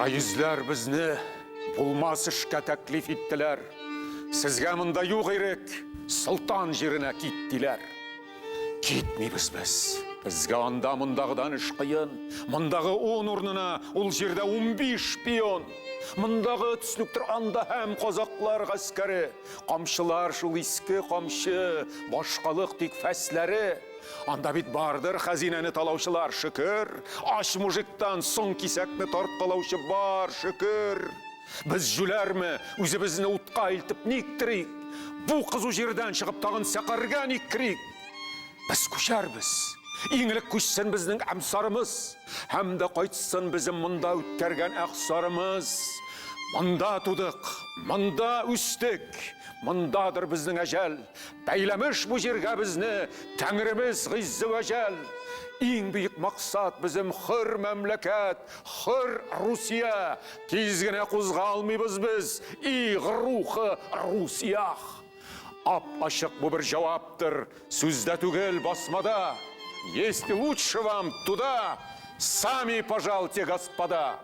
Кара йөзләр безне булмас эшкә тәклиф иттеләр. Сезгә монда юк ирек, солтан җиренә кит, диләр. Китмибез без. Безгә анда мондагыдан эш кыен. Мондагы ун урынына ул җирдә 15 пион. Мондагы төслектер анда һәм казаклар гаскәре. Камчылар шул иске камчы, башкалык тик фәсләре. Анда бит бардыр хәзинәне талаучылар, шөкер. Ач мужиктан соң кисәкне тарткалаучы бар, шөкер. Без җүләрме, үзебезне утка илтеп ник терик? Бу кызу җирдән чыгып тагын сәкаргә ник керик? Без күчәрбез. Иң элек күчсен безнең әмсарымыз, һәм дә кайтсын безем монда үткәргән әхсарымыз. Монда тудык, монда үстек, мондадыр безнең әҗәл. Бәйләмеш бу җиргә безне Тәңремез Гыйззе вә Җәл. Иң бөек максат безем хөр мәмләкәт, хөр Русия. Тиз генә кузгалмыйбыз без, и грухы Русиях. Ап-ачык бу бер җаваптыр, сүздә түгел, басмада. Если лучше вам туда, сами пожалте, господа.